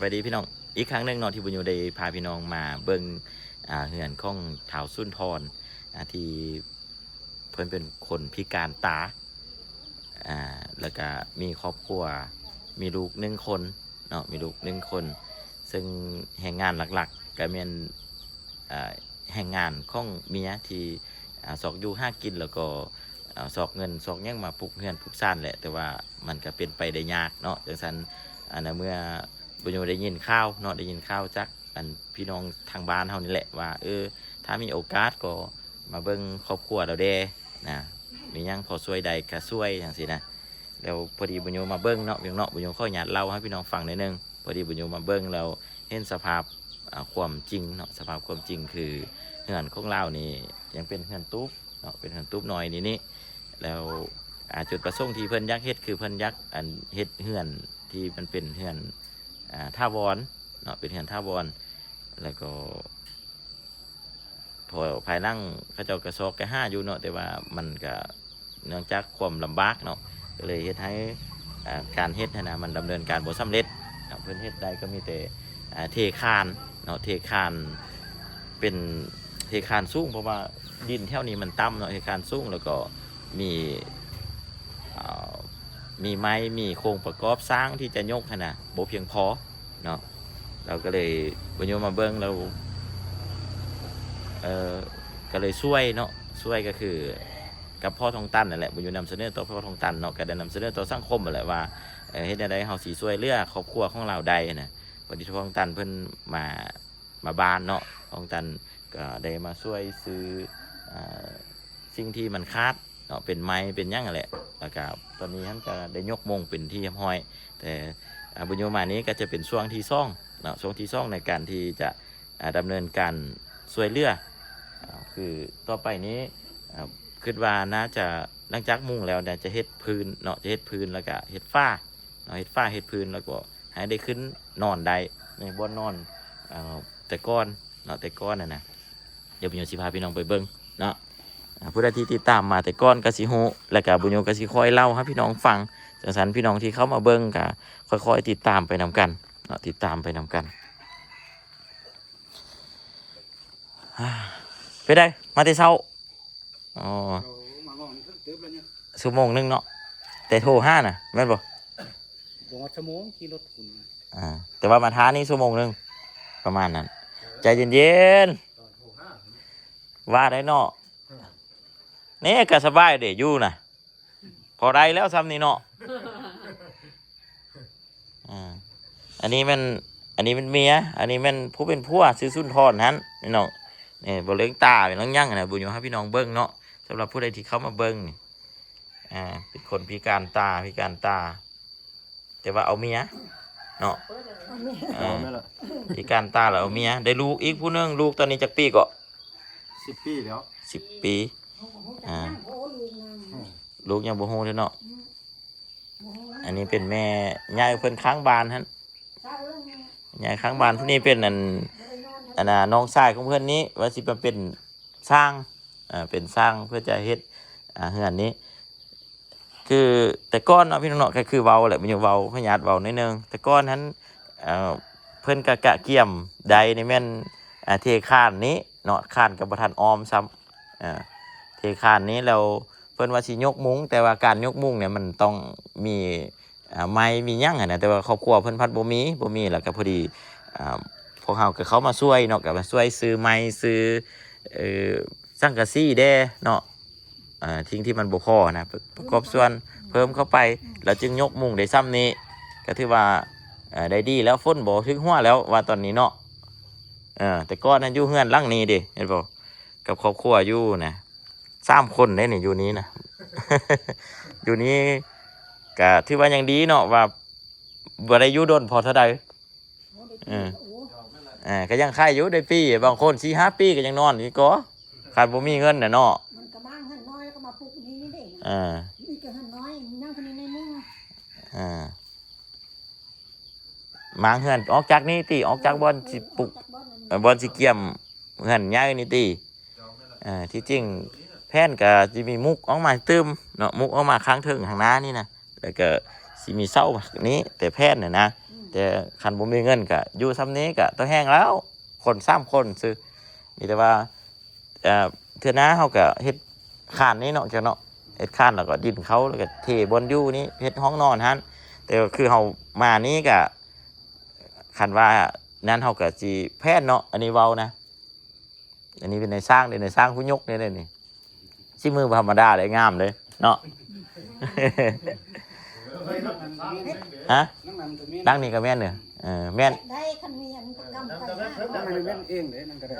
ສະບາຍດີພີ່ນ້ອງ ອີກຄັ້ງໜຶ່ງເນາະ ທີ່ບຸນຍູໄດ້ພາພີ່ນ້ອງມາເບິ່ງ ອ່າ ເຮືອນຂອງທ້າວສຸນທອນ ອ່າ ທີ່ເພິ່ນເປັນຄົນພິການຕາ ອ່າ ແລ້ວກະມີຄອບຄົວ ມີລູກໜຶ່ງຄົນເນາະ ມີລູກໜຶ່ງຄົນ ເຊິ່ງແຮງງານຫຼັກໆ ກະແມ່ນ ອ່າ ແຮງງານຂອງເມຍທີ່ ອ່າ ຊອກຢູ່ຫາກິນ ແລ້ວກໍ ອ່າ ຊອກເງິນຊອກຫຍັງມາປຸກເຮືອນປຸກຊານແຫຼະ ແຕ່ວ່າມັນກະເປັນໄປໄດ້ຍາກເນາະ ຈັ່ງຊັ້ນ ອັນນະ ເມື່ອບຸນຍູໄດ້ຍິນຂ່າວເນາະ ໄດ້ຍິນຂ່າວຈາກ ອັນ ພີ່ນ້ອງທາງບ້ານເຮົານີ້ແຫຼະວ່າ ເອີ ຖ້າມີໂອກາດກໍມາເບິ່ງຄອບຄົວລາວແດ່ນະ ມີຫຍັງພໍຊ່ວຍໄດ້ກະຊ່ວຍ ຈັ່ງຊີ້ນະ ແລ້ວພໍດີບຸນຍູມາເບິ່ງເນາະ ພີ່ນ້ອງເນາະ ບຸນຍູຂໍອະນຸຍາດເລົ່າໃຫ້ພີ່ນ້ອງຟັງໜ້ອຍໜຶ່ງ. ພໍດີບຸນຍູມາເບິ່ງແລ້ວເຫັນສະພາບ ອ່າ ຄວາມຈິງເນາະ ສະພາບຄວາມຈິງຄືເຮືອນຂອງລາວນີ້ຍັງເປັນເຮືອນຕູບເນາະ ເປັນເຮືອນຕູບນ້ອຍນີ້ນີ້ ແລ້ວ ອ່າ ຈຸດປະສົງທີ່ເພິ່ນຢາກເຮັດ ຄືເພິ່ນຢາກ ອັນ ເຮັດເຮືອນທີ່ມັນເປັນເຮືອນ ອ່າ ຖາວອນເນາະ ເປັນເຮືອນຖາວອນ ແລ້ວກໍ ພໍພາຍຫຼັງເຂົາເຈົ້າກະຊອກກະຫາຢູ່ເນາະ ແຕ່ວ່າມັນກະເນື່ອງຈາກຄວາມລຳບາກເນາະ ກະເລີຍເຮັດໃຫ້ ອ່າ ການເຮັດຫັ້ນນະ ມັນດຳເນີນການບໍ່ສຳເລັດເນາະ ເພິ່ນເຮັດໄດ້ກໍມີແຕ່ ອ່າ ເທຄານເນາະ ເທຄານ ເປັນເທຄານສູງ ເພາະວ່າດິນແຖວນີ້ມັນຕ່ຳເນາະ ເທຄານສູງ ແລ້ວກໍມີ ເອີ ມີໄມ້ ມີໂຄງປະກອບສ້າງທີ່ຈະຍົກຫັ້ນນະ ບໍ່ພຽງພໍເນາະ ລາວກໍເລີຍ ບຸນຍູມາເບິ່ງແລ້ວ ເອີ ກໍເລີຍຊ່ວຍເນາະ ຊ່ວຍກໍຄືກັບພໍ່ທອງຕັນນັ້ນແຫຼະ ບຸນຍູນຳສະເໜີຕໍ່ພໍ່ທອງຕັນເນາະ ກໍໄດ້ນຳສະເໜີຕໍ່ສັງຄົມຫັ້ນແຫຼະວ່າ ເອີ ເຮັດແນວໃດເຮົາຊິຊ່ວຍເຫຼືອຄອບຄົວຂອງລາວໄດ້ນະ ພໍດີພໍ່ທອງຕັນເພິ່ນມາ ມາບ້ານເນາະ ທອງຕັນກໍໄດ້ມາຊ່ວຍຊື້ ເອີ ສິ່ງທີ່ມັນຂາດເນາະ ເປັນໄມ້ເປັນຫຍັງຫັ້ນແຫຼະ ແລ້ວກະຕອນນີ້ຫັ້ນກະໄດ້ຍົກມຸງເປັນທີ່ຮຽບຮ້ອຍ ແຕ່ ອ່າ ບຸນຍູມານີ້ກໍຈະເປັນຊ່ວງທີສອງເນາະ ຊ່ວງທີສອງໃນການທີ່ຈະ ອ່າ ດຳເນີນການຊ່ວຍເຫຼືອ ອ່າ ຄືຕໍ່ໄປນີ້ ອ່າ ຄິດວ່າໜ້າຈະ ຫຼັງຈາກມຸງແລ້ວໜ້າຈະເຮັດພື້ນເນາະ ຈະເຮັດພື້ນ ແລ້ວກະເຮັດຝາເນາະ ເຮັດຝາເຮັດພື້ນ ແລ້ວກໍໃຫ້ໄດ້ຂຶ້ນນອນໄດ້ໃນບ່ອນນອນ ເອີ ແຕ່ກ່ອນເນາະ ແຕ່ກ່ອນຫັ້ນນະ ດຽວບຸນຍູຊິພາພີ່ນ້ອງໄປເບິ່ງເນາະ ອ່າ ຜູ້ໃດທີ່ຕິດຕາມມາແຕ່ກ່ອນກໍຊິຮູ້ ແລ້ວກະບຸນຍູກໍຊິຄ່ອຍເລົ່າໃຫ້ພີ່ນ້ອງຟັງ ຈັ່ງຊັ້ນພີ່ນ້ອງທີ່ເຂົ້າມາເບິ່ງກໍຄ່ອຍໆຕິດຕາມໄປນຳກັນເນາະ ຕິດຕາມໄປນຳກັນ. ເປັນໃດ ມາແຕ່ເຊົ້າ? ອໍ ໂອ້ ມາຮອດນີ້ເຖິງເຕີບແລ້ວນີ້ ຊົ່ວໂມງໜຶ່ງເນາະ ແຕ່ໂທຫານະ ແມ່ນບໍ່? ບໍ່ຮອດຊົ່ວໂມງ ຂີ່ລົດພຸ້ນ ອ່າ ແຕ່ວ່າມາທ່ານີ້ຊົ່ວໂມງໜຶ່ງ ປະມານນັ້ນ ໃຈເຢັນໆ ຕອນໂທຫາ ວ່າໄດ້ເນາະ ເອີ ນີ້ກໍສະບາຍເດ້ຢູ່ນະ ພໍໄດ້ແລ້ວຊ່ຳນີ້ເນາະ ອ່າ ອັນນີ້ແມ່ນ ອັນນີ້ແມ່ນເມຍ ອັນນີ້ແມ່ນຜູ້ເປັນຜົວ ຊື່ສຸນທອນຫັ້ນພີ່ນ້ອງ ນີ້ ບໍ່ເລື່ອງຕາເປັນເລື່ອງຫຍັງນະ ບຸນຍູໃຫ້ພີ່ນ້ອງເບິ່ງເນາະ ສຳລັບຜູ້ໃດທີ່ເຂົ້າມາເບິ່ງນີ້ ອ່າ ເປັນຄົນພິການຕາ ພິການຕາ ແຕ່ວ່າເອົາເມຍເນາະ ເອົາເມຍ ເອີ ພິການຕາແລ້ວເອົາເມຍ ໄດ້ລູກອີກຜູ້ໜຶ່ງ ລູກຕອນນີ້ຈັກປີເກາະ? ສິບປີແລ້ວ ສິບປີ ອ່າ ລູກຍັງບໍ່ຮູ້ເທື່ອເນາະ ອືມ ອັນນີ້ເປັນແມ່ຍາຍເພິ່ນຂ້າງບ້ານຫັ້ນ ຍາຍຂ້າງບ້ານຜູ້ນີ້ເປັນ ອັນ ອັນນ່າ ນ້ອງຊາຍຂອງເພິ່ນນີ້ ວ່າຊິມາເປັນຊ່າງ ເປັນຊ່າງເພື່ອຈະເຮັດ ອ່າ ເຮືອນນີ້ ຄືແຕ່ກ່ອນເນາະ ພີ່ນ້ອງເນາະ ກໍຄືເວົ້າແຫຼະ ບໍ່ຢາກເວົ້າ ຂອອະນຸຍາດເວົ້າໜ້ອຍໜຶ່ງ ແຕ່ກ່ອນຫັ້ນ ເອີ ເພິ່ນກໍກະກຽມໄດ້ນີ້ແມ່ນ ອ່າ ເທຄານນີ້ເນາະ ຄານກໍບໍ່ທັນອ້ອມຊ້ຳ ອ່າ ເທຄານນີ້ ແລ້ວເພິ່ນວ່າຊິຍົກມຸງ ແຕ່ວ່າການຍົກມຸງນີ້ມັນຕ້ອງມີ ອ່າ ໄມ້ມີຫຍັງຫັ້ນນະ ແຕ່ວ່າຄອບຄົວເພິ່ນພັດບໍ່ມີ ບໍ່ມີ ແລ້ວກໍພໍດີ ອ່າ ພວກເຮົາກໍເຂົ້າມາຊ່ວຍເນາະ ກໍມາຊ່ວຍຊື້ໄມ້ ຊື້ ເອີ ສັງກະສີແດ່ເນາະ ເອີ ສິ່ງທີ່ມັນບໍ່ພໍນະ ປະກອບສ່ວນເພີ່ມເຂົ້າໄປ ແລ້ວຈຶ່ງຍົກມຸງໄດ້ຊ່ຳນີ້ ກໍຖືວ່າ ເອີ ໄດ້ດີແລ້ວ ຝົນບໍ່ຖືກຫົວແລ້ວວ່າຕອນນີ້ເນາະ ເອີ ແຕ່ກ່ອນນັ້ນຢູ່ເຮືອນຫຼັງນີ້ເດ້ ເຫັນບໍ່ ກັບຄອບຄົວຢູ່ນະ ສາມຄົນເດ້ນີ້ ຢູ່ນີ້ນະ ຢູ່ນີ້ກະຖືວ່າຍັງດີເນາະ ວ່າບໍ່ໄດ້ຢູ່ດົນພໍເທົ່າໃດ ເອີ ເອີ ກະຍັງໄຄຢູ່ ໄດ້ປີ ບາງຄົນສີ່ຫ້າປີກະຍັງນອນຢູ່ກໍ ຄັນບໍ່ມີເງິນນະເນາະ ມັນກະມ້າງເຮືອນນ້ອຍ ແລ້ວກໍມາປຸກນີ້ນີ້ເດ້ ເອີ ນີ້ກະເຮືອນນ້ອຍ ຍັງຄົນນີ້ໜ້ອຍໜຶ່ງ ເອີ ມ້າງເຮືອນອອກຈາກນີ້ຕິ ອອກຈາກບ່ອນຊິປຸກ ເອີ ບ່ອນຊິກຽມເຮືອນໃຫຍ່ນີ້ຕິ ເອີ ທີ່ຈິງແຜນກະຊິມີມຸກອອກມາຕື່ມເນາະ ມຸກອອກມາຂ້າງເທິງຂ້າງໜ້ານີ້ນະ ແລ້ວກະຊິມີເສົານີ້ ແຕ່ແຜນນະນະ ອືມ ແຕ່ຄັນບໍ່ມີເງິນກະຢູ່ຊ່ຳນີ້ກະຕົວແຮງແລ້ວ ຄົນສາມຄົນຊື່. ມີແຕ່ວ່າ ເອີ ເທື່ອໜ້າເຮົາກະເຮັດຄານນີ້ເນາະ ເຈົ້າເນາະ ເຮັດຄານແລ້ວກໍດິນເຂົາ ແລ້ວກໍເທບ່ອນຢູ່ນີ້ ເຮັດຫ້ອງນອນຫັ້ນ. ແຕ່ຄືເຮົາມານີ້ກະ ຄັນວ່ານັ້ນເຮົາກະຊິແພນເນາະ ອັນນີ້ເວົ້ານະ. ອັນນີ້ເປັນນາຍຊ່າງເດ້ ນາຍຊ່າງຜູ້ຍົກນີ້ເດ້ນີ້ ສີມືບໍ່ທຳມະດາເດ້ ງາມເດ້ເນາະ. ຮະ? ຫຼັງນີ້ກໍແມ່ນເດີ ເອີ ແມ່ນ ໄດ້ ຄັນມີອັນປະກຳໄປນະ ນັ້ນແມ່ນເອງເດ້ ນັ້ນກໍໄດ້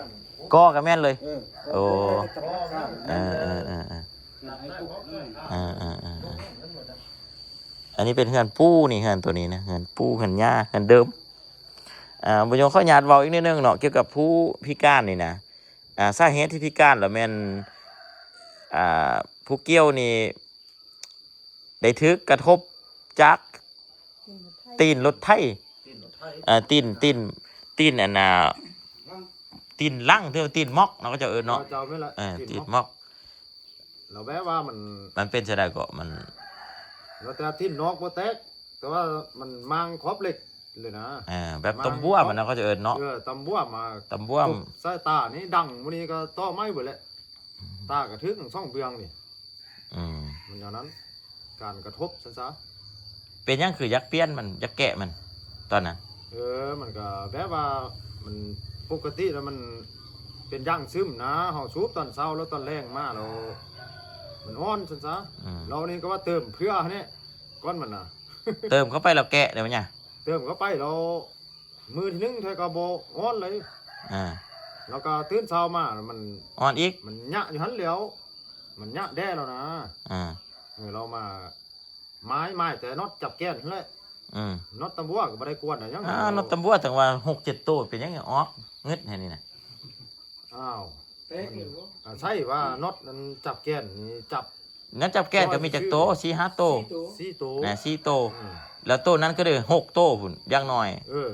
ກໍກໍແມ່ນເລີຍ ເອີ ໂອ້ ເອີ ເອີ ເອີ ເອີ ເອີ ເອີ ເອີ ເອີ ອັນນີ້ເປັນເຮືອນປູ່ນີ້ ເຮືອນໂຕນີ້ນະ ເຮືອນປູ່ ເຮືອນຍ່າ ເຮືອນເດີມ. ອ່າ ບຸນຍົງຂໍອະນຸຍາດເວົ້າອີກໜ້ອຍໜຶ່ງເນາະ ກ່ຽວກັບຜູ້ພິການນີ້ນະ. ອ່າ ສາເຫດທີ່ພິການລະແມ່ນ ອ່າ ຜູ້ກ່ຽວນີ້ໄດ້ຖືກກະທົບຈາກຕີນລົດໄຖ ຕີນລົດໄຖ ເອີ ຕີນ ຕີນ ຕີນອັນນ່າ ຕີນຫຼັງ ຫຼືວ່າຕີນໝອກເນາະ ເຂົາເຈົ້າເອີ້ນເນາະ ເຈົ້າແມ່ນລະ ເອີ ຕີນໝອກ ແລ້ວແບບວ່າມັນ ມັນເປັນຈັ່ງໃດເກາະ ມັນ ແລ້ວແຕ່ຕີນນອກບໍ່ແຕກ ແຕ່ວ່າມັນໝ່າງຂອບເຫຼັກເລີຍນະ ເອີ ແບບຕຳບົວມັນນະ ເຂົາຈະເອີ້ນເນາະ ເອີ ຕຳບົວມາ ຕຳບົວ ໃສ່ຕານີ້ດັງມື້ນີ້ກໍຕໍ່ໄໝ້ເບິດແຫຼະ ຕາກໍຖືກທັງສອງເບື້ອງນີ້ ອືມ ມັນແນວນັ້ນ ການກະທົບຊັ້ນຊະ. ເປັນຫຍັງຄືຢາກປ່ຽນມັນ ຢາກແກະມັນຕອນນັ້ນ? ເອີ ມັນກໍແບບວ່າ ມັນປົກກະຕິແລ້ວມັນເປັນຢ່າງຊຶມນະ ເຮົາສູບຕອນເຊົ້າ ແລ້ວຕອນແລງມາແລ້ວມັນອ່ອນຊັ້ນຊະ ອືມ ແລ້ວນີ້ກໍວ່າເຕີມເພື່ອຫັ້ນແຫຼະ ກ່ອນມັນນະ ເຕີມເຂົ້າໄປແລ້ວແກະໄດ້ບໍ່ຍາ? ເຕີມເຂົ້າໄປແລ້ວ ມື້ທີໜຶ່ງແທ້ກໍບໍ່ອ່ອນເລີຍ ອ່າ ແລ້ວກໍຕື່ນເຊົ້າມາມັນອ່ອນອີກ ມັນຍະຢູ່ຫັ້ນແຫຼ້ວ ມັນຍະແດ່ແລ້ວນະ ອ່າ ເອີ ລາວມາໝາຍ ໝາຍແຕ່ນັອດຈັບແກນຫັ້ນແຫຼະ ອືມ ນັອດຕຳບົວກໍບໍ່ໄດ້ກວນຫຍັງ ອ່າ ນັອດຕຳບົວຕັ້ງວ່າຫົກເຈັດໂຕ ເປັນຫຍັງຍັງອອກງຶດແທ້ນີ້ນະ ອ້າວ ແຕກເລີຍບໍ່? ອາ ໃຊ້ວ່ານັອດອັນຈັບແກນນີ້ຈັບ ນັອດຈັບແກນກໍມີຈັກໂຕ? ສີ່ຫ້າໂຕ ສີ່ໂຕ ສີ່ໂຕນະ ສີ່ໂຕ ອືມ ແລ້ວໂຕນັ້ນກໍໄດ້ຫົກໂຕພຸ້ນຢ່າງໜ້ອຍ ເອີ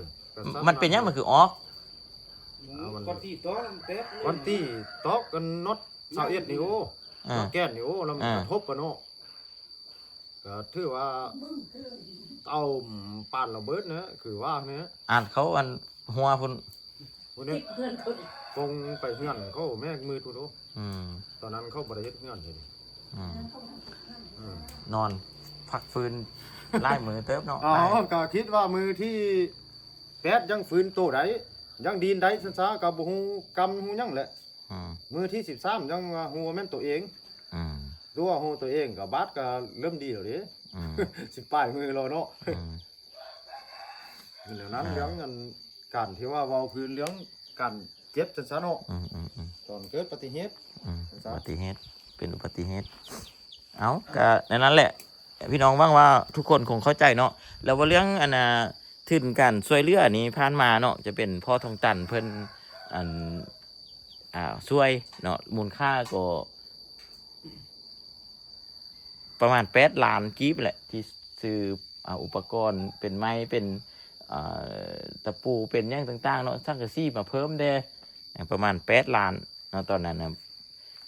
ມັນເປັນຫຍັງມັນຄືອອກ? ອືມ ກ່ອນຕີຕອກມັນແຕກເລີຍ ກ່ອນຕີຕອກກັນນັອດຊາວເອັດນີ້ ໂອ້ ອ່າ ນັອດແກນນີ້ ໂອ້ ແລ້ວມັນ ອ່າ ກະທົບກັນເນາະ ກໍຖືວ່າເຕົາປານລະເບີດນະ ຄືວ່ານະ ອັດເຂົ້າອັນຫົວພຸ້ນ ພຸ້ນເດ້ ຕິດເຮືອນຄົນ ກົງໄປເຮືອນເຂົາແມ່ມືດພຸ້ນ ໂອ້ ອືມ ຕອນນັ້ນເຂົາບໍ່ໄດ້ເຮັດເຮືອນເດ ອືມ ອືມ ນອນພັກຟື້ນຫຼາຍມື້ເຕີບເນາະ ເອົາ ກໍຄິດວ່າມື້ທີແປດຍັງຟື້ນໂຕໄດ້ ຍັງດີນໄດ້ຊັ້ນຊະ ກໍບໍ່ຮູ້ກຳຮູ້ຫຍັງແຫຼະ ອືມ ມື້ທີສິບສາມຍັງວ່າຮູ້ວ່າແມ່ນໂຕເອງ ອືມ ຕົວາຮູ້ໂຕເອງກໍບາດກໍເລີ່ມດີແລ້ວເດ້ ອືມ ສິບປາຍມື້ແລ້ວເນາະ ອືມ ແນວນັ້ນ ອ່າ ເລື່ອງອັນ ການທີ່ວ່າເວົ້າຄືເລື່ອງການເຈັບຊັ້ນຊະເນາະ ອືມໆໆ ຕອນເກີດອຸບັດຕິເຫດ ອືມ ອຸບັດຕິເຫດ ເປັນອຸບັດຕິເຫດ ເອົາ ກະແນວນັ້ນແຫຼະ ພີ່ນ້ອງ ຫວັງວ່າທຸກຄົນຄົງເຂົ້າໃຈເນາະ ແລ້ວວ່າເລື່ອງອັນນ່າ ທຶນການຊ່ວຍເຫຼືອນີ້ຜ່ານມາເນາະ ຈະເປັນພໍ່ທອງຕັນເພິ່ນ ອັນ ອ່າ ຊ່ວຍເນາະ ມູນຄ່າກໍປະມານແປດລ້ານກີບແຫຼະ ທີ່ຊື້ ອ່າ ອຸປະກອນເປັນໄມ້ ເປັນ ອ່າ ຕະປູ ເປັນຫຍັງຕ່າງໆເນາະ ສັງກະສີມາເພີ່ມແດ່ ປະມານແປດລ້ານເນາະ ຕອນນັ້ນນະ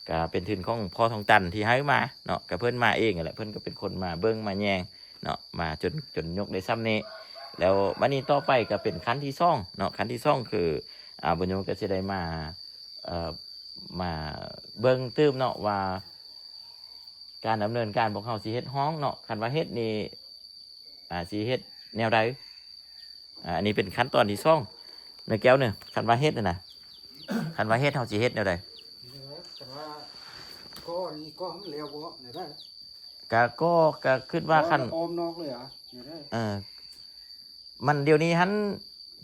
ກະເປັນທຶນຂອງພໍ່ທອງຕັນທີ່ໃຫ້ມາເນາະ ກະເພິ່ນມາເອງຫັ້ນແຫຼະ ເພິ່ນກໍເປັນຄົນມາເບິ່ງມາແຍງເນາະ ມາຈົນ ຈົນຍົກໄດ້ຊ່ຳນີ້ ແລ້ວບັດນີ້ຕໍ່ໄປກໍເປັນຂັ້ນທີສອງເນາະ ຂັ້ນທີສອງຄື ອ່າ ບຸນຍົງກໍຊິໄດ້ມາ ເອີ ມາເບິ່ງຕື່ມເນາະວ່າ ການດຳເນີນການພວກເຮົາຊິເຮັດຫ້ອງເນາະ ຄັນວ່າເຮັດນີ້ ອ່າ ຊິເຮັດແນວໃດ? ອ່າ ອັນນີ້ເປັນຂັ້ນຕອນທີສອງ ນ້ອຍແກ້ວເນີ ຄັນວ່າເຮັດຫັ້ນນະ ຄັນວ່າເຮັດເຮົາຊິເຮັດແນວໃດ? ຄັນວ່າກໍ່ນີ້ກໍ່ໃຫ້ມັນແລ້ວບໍ່ ແນວໃດ? ກະ ກໍ ກະຄິດວ່າ ອໍ ຄັນ ອ້ອມນອກເລີຍຫວາ ແນວໃດ? ເອີ ມັນດຽວນີ້ຫັ້ນ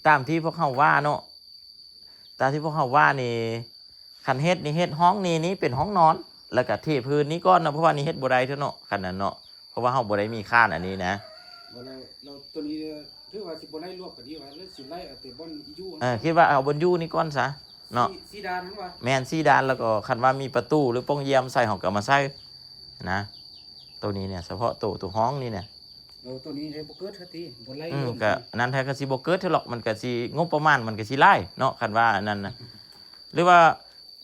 ຕາມທີ່ພວກເຮົາວ່າເນາະ ຕາມທີ່ພວກເຮົາວ່ານີ້ ຄັນເຮັດນີ້ ເຮັດຫ້ອງນີ້ ນີ້ເປັນຫ້ອງນອນ ແລ້ວກະເທພື້ນນີ້ກ່ອນເນາະ ເພາະວ່ານີ້ເຮັດບໍ່ໄດ້ເທື່ອເນາະ ຄັນນັ້ນເນາະ ເພາະວ່າເຮົາບໍ່ໄດ້ມີຄານອັນນີ້ນະ ບໍ່ໄດ້ ແລ້ວໂຕນີ້ຖືວ່າຊິບໍ່ໄດ້ລວບກັນນີ້ຫວາ ຫຼືຊິໄລ່ເອົາແຕ່ບ່ອນຢູ່ ເອີ ຄິດວ່າເອົາບ່ອນຢູ່ນີ້ກ່ອນຊະເນາະ ສີ່ ສີ່ດ້ານຫັ້ນຫວາ ແມ່ນ ສີ່ດ້ານ ແລ້ວກໍຄັນວ່າມີປະຕູ ຫຼືປ່ອງຢ້ຽມໃສ່ ເຮົາກໍເອົາມາໃສ່ນະ ໂຕນີ້ເນຍ ສະເພາະໂຕ ໂຕຫ້ອງນີ້ນະ ໂຕນີ້ບໍ່ເກີດເທື່ອຕິ ບໍ່ໄລ່ ອືມ ລົງ ກະອັນນັ້ນແທ້ ກະຊິບໍ່ເກີດເທື່ອຫຼອກ ມັນກະຊິ ງົບປະມານມັນກະຊິຫຼາຍເນາະ ຄັນວ່າອັນນັ້ນນະ ຫຼືວ່າ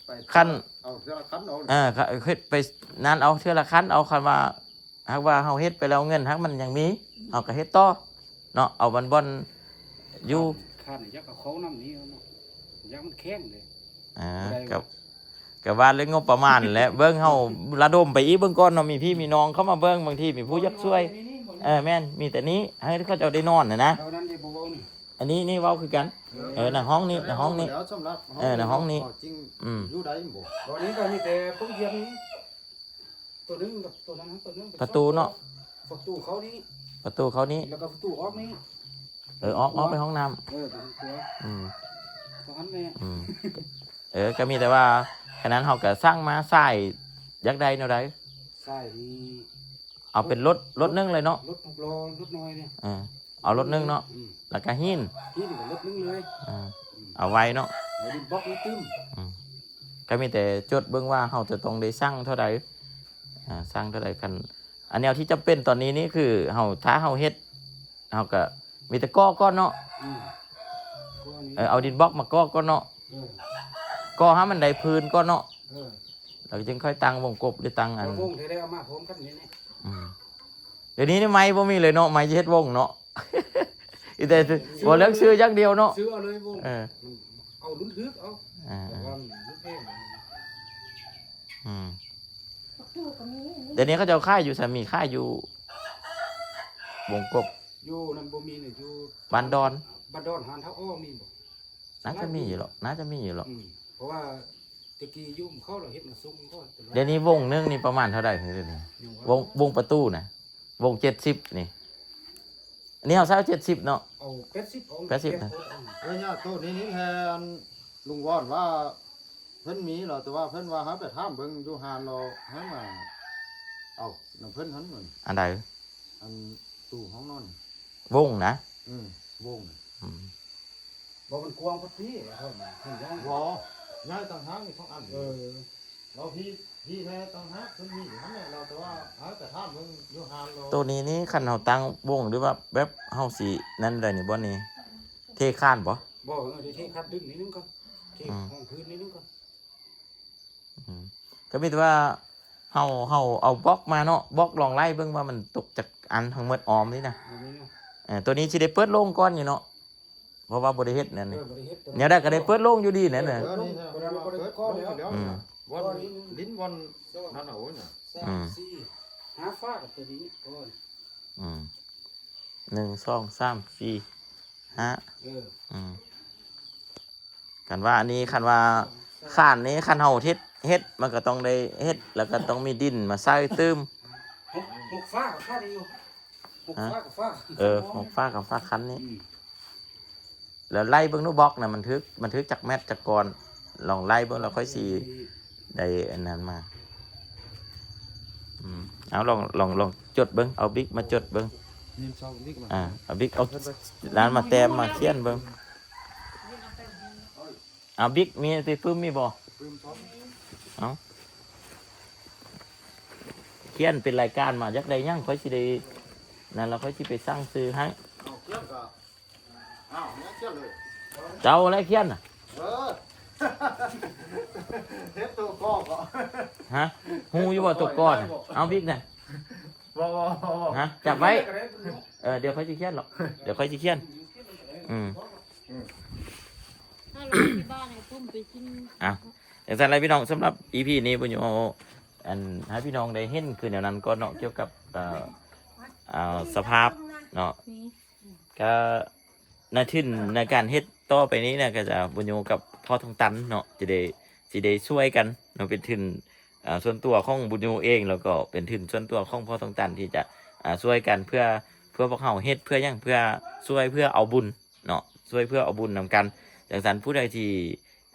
ໄປ ຄັນ ເອົາເທື່ອລະຄັນເອົາ ເອີ ເຮັດໄປນັ້ນເອົາ ເທື່ອລະຄັນເອົາ ຄັນວ່າ ຫາກວ່າເຮົາເຮັດໄປແລ້ວເງິນຫາກມັນຍັງມີ ເຮົາກະເຮັດຕໍ່ເນາະ ເອົາມັນບ່ອນ ຢູ່ ຄັນ ຄັນຢາກເອົາເຂົ້ານຳນີ້ເນາະ ຢາກມັນແຂງເດ້ ອ່າ ບໍ່ໄດ້ ກໍ ກໍວ່າເລື່ອງງົບປະມານແຫຼະ ເບິ່ງເຮົາລະດົມໄປອີກເບິ່ງກ່ອນເນາະ ມີພີ່ມີນ້ອງເຂົ້າມາເບິ່ງ ບາງທີມີຜູ້ຢາກຊ່ວຍ ເອີ ແມ່ນ ມີແຕ່ນີ້ໃຫ້ເຂົາເຈົ້າໄດ້ນອນນະນະ ເທົ່ານັ້ນເດ້ ບໍ່ເວົ້ານີ້ ອັນນີ້ນີ້ເວົ້າຄືກັນ ເອີ ໃນຫ້ອງນີ້ ໃນຫ້ອງນີ້ ເອີ ໃນຫ້ອງນີ້ ເວົ້າຈິງ ອືມ ຢູ່ໄດ້ບໍ່? ຕອນນີ້ກໍມີແຕ່ໂຮງຮຽນ ໂຕໜຶ່ງກັບໂຕນັ້ນ ໂຕໜຶ່ງ ປະຕູເນາະ ປະຕູເຂົ້ານີ້ ປະຕູເຂົ້ານີ້ ແລ້ວກໍປະຕູອອກນີ້ ເອີ ອອກ ອອກໄປຫ້ອງນ້ຳ ເອີ ປະຕູຄົວ ອືມ ເທົ່ານັ້ນແຫຼະ ອືມ ເອີ ກໍມີແຕ່ວ່າ ຂະນັ້ນເຮົາກໍສັ່ງມາ ສາຍຢາກໄດ້ແນວໃດ? ສາຍນີ້ ເອົາເປັນລົດ ລົດໜຶ່ງເລີຍເນາະ ລົດຫົກລໍ້ ລົດນ້ອຍນີ້ ເອີ ເອົາລົດໜຶ່ງເນາະ ອືມ ແລ້ວກໍຫີນ ຫີນກໍລົດໜຶ່ງເລີຍ ເອີ ອືມ ເອົາໄວ້ເນາະ ເອົາດິນບລັອກມາຕື່ມ ອືມ ກໍມີແຕ່ຈົດເບິ່ງວ່າເຮົາຈະຕ້ອງໄດ້ສັ່ງເທົ່າໃດ ອ່າ ສັ່ງເທົ່າໃດ ຄັນ ອັນແນວທີ່ຈຳເປັນຕອນນີ້ນີ້ຄືເຮົາ ຖ້າເຮົາເຮັດ ເຮົາກໍມີແຕ່ກໍ່ກ່ອນເນາະ ອືມ ເອີ ເອົາດິນບລັອກມາກໍ່ກ່ອນເນາະ ເອີ ກໍ່ໃຫ້ມັນໄດ້ພື້ນກ່ອນເນາະ ເອີ ແລ້ວຈຶ່ງຄ່ອຍຕັ້ງວົງກົບ ຫຼືຕັ້ງອັນ ແລ້ວວົງໄດ້ເອົາມາພ້ອມກັນນີ້ແຫຼະ ອືມ ດຽວນີ້ນີ້ໄມ້ບໍ່ມີເລີຍເນາະ ໄມ້ຈະເຮັດວົງເນາະ ມີແຕ່ ບໍ່ ເລືອກຊື້ຢ່າງດຽວເນາະ ຊື້ເອົາເລີຍວົງ ເອີ ເອົາລຸ້ນຖືກເອົາ ອ່າ ແຕ່ວ່າມັນແພງ ອືມ ປະຕູກໍມີ ດຽວນີ້ເຂົາເຈົ້າຂາຍຢູ່ໃສ? ມີຂາຍຢູ່ວົງກົບ ຢູ່ນັ້ນບໍ່ມີນີ້ ຢູ່ບ້ານດອນ ບ້ານດອນ ຮ້ານທ້າວອໍມີບໍ່? ໜ້າຈະມີຢູ່ຫຼອກ ໜ້າຈະມີຢູ່ຫຼອກ ອືມ ເພາະວ່າແຕ່ກີ້ຢູ່ເຂົາລະເຮັດມາສົ່ງກ່ອນ ດຽວນີ້ວົງໜຶ່ງນີ້ປະມານເທົ່າໃດ? ດຽວນີ້ ວົງ ວົງປະຕູນະ ວົງເຈັດສິບນີ້ ອັນນີ້ເຮົາໃຊ້ເຈັດສິບເນາະ ເອົາແປດສິບ ເອົາແປດສິບນະ ເອີ ຍາໂຕນີ້ນີ້ແທນ ລຸງວອນວ່າເພິ່ນມີແລ້ວ ແຕ່ວ່າເພິ່ນວ່າໃຫ້ໄປຖາມເບິ່ງຢູ່ຮ້ານລາວ ໃຫ້ມາເອົານຳເພິ່ນຫັ້ນ ອັນໃດ? ອັນຕູ້ຫ້ອງນອນ ວົງນະ ອືມ ວົງ ອືມ ບໍ່ ມັນກວ້າງປານນີ້ ບໍ່ ຍ້າຍຕ່າງຫາກອີກສອງອັນ ເອີ ລາວພີ ພີແທ້ຕ່າງຫາກ ເພິ່ນມີຢູ່ຫັ້ນແຫຼະ ລາວ ແຕ່ວ່າໃຫ້ໄປຖາມເບິ່ງຢູ່ຮ້ານລາວ ໂຕນີ້ນີ້ ຄັນເຮົາຕັ້ງວົງ ຫຼືວ່າແບບເຮົາຊິນັ້ນໄດ້ນີ້ ບ່ອນນີ້ ເທຄານບໍ່? ບໍ່ ເອີ ເທຄານດຶງນິດໜຶ່ງກ່ອນ ເທ ອືມ ຮອງພື້ນນິດໜຶ່ງກ່ອນ ອືມ ກໍມີແຕ່ວ່າເຮົາ ເຮົາເອົາບລັອກມາເນາະ ບລັອກລອງໄລ່ເບິ່ງວ່າມັນຕົກຈັກອັນທັງໝົດອອມນີ້ນະ ເອີ ໂຕນີ້ຊິໄດ້ເປີດໂລ່ງກ່ອນຢູ່ເນາະ ເພາະວ່າບໍ່ໄດ້ເຮັດແນວນີ້ ເອີ ບໍ່ໄດ້ເຮັດ ແນວໃດກໍໄດ້ເປີດໂລ່ງຢູ່ດີແນວນີ້ ເອີ ນີ້ ບໍ່ໄດ້ ບໍ່ໄດ້ກໍ່ແລ້ວ ອືມ ບ່ອນດິນບ່ອນນັ້ນ ໂອ້ຍ ສາມ ອືມ ສີ່ ຫ້າຝາ ໂຕນີ້ກ່ອນ ອືມ ໜຶ່ງ ສອງ ສາມ ສີ່ ຫ້າ ເອີ ອືມ ຄັນວ່າອັນນີ້ ຄັນວ່າຄານນີ້ ຄັນເຮົາເຮັດ ເຮັດ ມັນກໍຕ້ອງໄດ້ເຮັດ ແລ້ວກໍຕ້ອງມີດິນມາໃສ່ຕື່ມ ຫົກ ຫົກຝາກໍພໍດີຢູ່ ຫົກ ຮະ? ຝາກໍຝາ ເອີ ຫົກຝາກໍຝາຄັນນີ້ ອືມ ແລ້ວໄລ່ເບິ່ງດູບລັອກນະ ມັນຖືກ ມັນຖືກຈັກແມັດຈັກກ້ອນ ລອງໄລ່ເບິ່ງ ແລ້ວຄ່ອຍຊິ ໄດ້ອັນນັ້ນມາ ອືມ ເອົາ ລອງ ລອງ ລອງຈົດເບິ່ງ ເອົາບິກມາຈົດເບິ່ງ ນີ້ຊອກບິກມາ ອ່າ ເອົາບິກ ເອົານັ້ນມາແຕ້ມ ມາຂຽນເບິ່ງ ເອົາບິກ ມີ ຕິປຶ້ມມີບໍ່? ປຶ້ມຊອກ ເອົາ ຂຽນເປັນລາຍການມາ ຢາກໄດ້ຫຍັງ ຂ້ອຍຊິໄດ້ ນັ້ນລະ ຂ້ອຍຊິໄປສັ່ງຊື້ໃຫ້ ເອົາ ຂຽນກໍ ອ້າວ ຍັງຂຽນເລີຍ ເຈົ້າແຫຼະຂຽນນະ ເອີ ເຮັດໂຕກໍກໍ ຮະ? ຮູ້ຢູ່ບໍ່ໂຕກໍນະ? ເອົາບິກນະ ບໍ່ ບໍ່ ບໍ່ ບໍ່ ຮະ? ຈັບໄວ້ ເອີ ດຽວຂ້ອຍຊິຂຽນດອກ ດຽວຂ້ອຍຊິຂຽນ ອືມ ອືມ ຖ້າເຮົາໄປທີ່ບ້ານໃຫ້ປຸ້ມໄປກິນ ອ່ະ ຈັ່ງຊັ້ນແຫຼະພີ່ນ້ອງ ສຳລັບອີພີນີ້ ບຸນຍູ ອັນ ໃຫ້ພີ່ນ້ອງໄດ້ເຫັນຄືແນວນັ້ນກ່ອນເນາະ ກ່ຽວກັບ ເອີ ເອີ ສະພາບເນາະ ກໍ ໃນທຶນໃນການເຮັດຕໍ່ໄປນີ້ນະ ກໍຈະບຸນຍູກັບພໍ່ທອງຕັນເນາະ ຈະໄດ້ ຊິໄດ້ຊ່ວຍກັນເນາະ ເປັນທຶນ ອ່າ ສ່ວນຕົວຂອງບຸນຍູເອງ ແລ້ວກໍເປັນທຶນສ່ວນຕົວຂອງພໍ່ທອງຕັນ ທີ່ຈະ ອ່າ ຊ່ວຍກັນເພື່ອ ເພື່ອພວກເຮົາເຮັດເພື່ອຫຍັງ ເພື່ອຊ່ວຍເພື່ອເອົາບຸນເນາະ ຊ່ວຍເພື່ອເອົາບຸນນຳກັນ. ຈັ່ງຊັ້ນ ຜູ້ໃດທີ່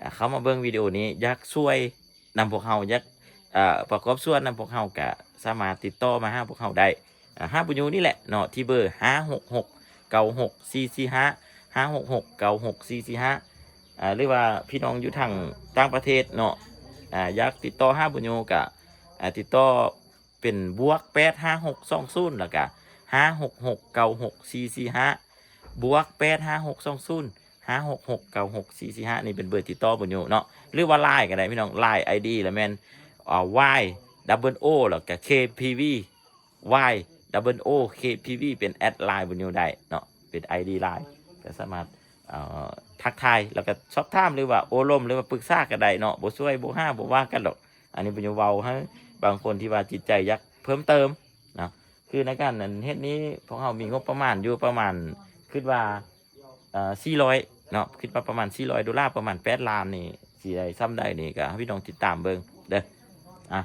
ອ່າ ເຂົ້າມາເບິ່ງວິດີໂອນີ້ ຢາກຊ່ວຍ ນຳພວກເຮົາ ຢາກ ເອີ ປະກອບສ່ວນນຳພວກເຮົາ ກະສາມາດຕິດຕໍ່ມາຫາພວກເຮົາໄດ້ ເອີ ຫາບຸນຍູນີ້ແຫຼະເນາະ ທີ່ເບີ ຫ້າຫົກຫົກ ເກົ້າຫົກສີ່ສີ່ຫ້າ ຫ້າຫົກຫົກ ເກົ້າຫົກສີ່ສີ່ຫ້າ ເອີ ຫຼືວ່າພີ່ນ້ອງຢູ່ທາງຕ່າງປະເທດເນາະ ເອີ ຢາກຕິດຕໍ່ຫາບຸນຍູ ກະ ເອີ ຕິດຕໍ່ເປັນບວກ ແປດຫ້າຫົກສອງສູນ ແລ້ວກະ ຫ້າຫົກຫົກ ເກົ້າຫົກສີ່ສີ່ຫ້າ ບວກ ແປດຫ້າຫົກສອງສູນ ຫ້າຫົກຫົກ ເກົ້າຫົກສີ່ສີ່ຫ້າ ນີ້ເປັນເບີຕິດຕໍ່ບຸນຍູເນາະ ຫຼືວ່າ LINE ກໍໄດ້ພີ່ນ້ອງ LINE ID ລະແມ່ນ ອ່າ Y double O ແລ້ວກໍ K P V Y double O K P V ເປັນແອັດ LINE ບຸນຍູໄດ້ເນາະ ເປັນ ID LINE ກໍສາມາດ ເອີ ທັກທາຍ ແລ້ວກໍສອບຖາມ ຫຼືວ່າໂອ້ລົມ ຫຼືວ່າປຶກສາກໍໄດ້ເນາະ ບໍ່ຊ່ວຍ ບໍ່ຫ້າ ບໍ່ວ່າກັນດອກ. ອັນນີ້ບຸນຍະເວົ້າໃຫ້ບາງຄົນທີ່ວ່າຈິດໃຈຢາກເພີ່ມເຕີມເນາະ. ຄືໃນການອັນເຮັດນີ້ ພວກເຮົາມີງົບປະມານຢູ່ປະມານ ຄິດວ່າ ເອີ ສີ່ຮ້ອຍເນາະ ຄິດວ່າປະມານສີ່ຮ້ອຍໂດລາ ປະມານແປດລ້ານນີ້ ຊິໄດ້ສ່ຳໃດນີ້ ກໍໃຫ້ພີ່ນ້ອງຕິດຕາມເບິ່ງເດີ. ອ່ະ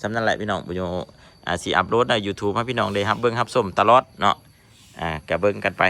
ສ່ຳນັ້ນແຫຼະພີ່ນ້ອງ ບຸນຍະ ອ່າ ຊິອັບໂຫຼດໃນ YouTube ໃຫ້ພີ່ນ້ອງໄດ້ຮັບເບິ່ງຮັບຊົມຕະຫຼອດເນາະ. ອ່າ ກໍເບິ່ງກັນໄປ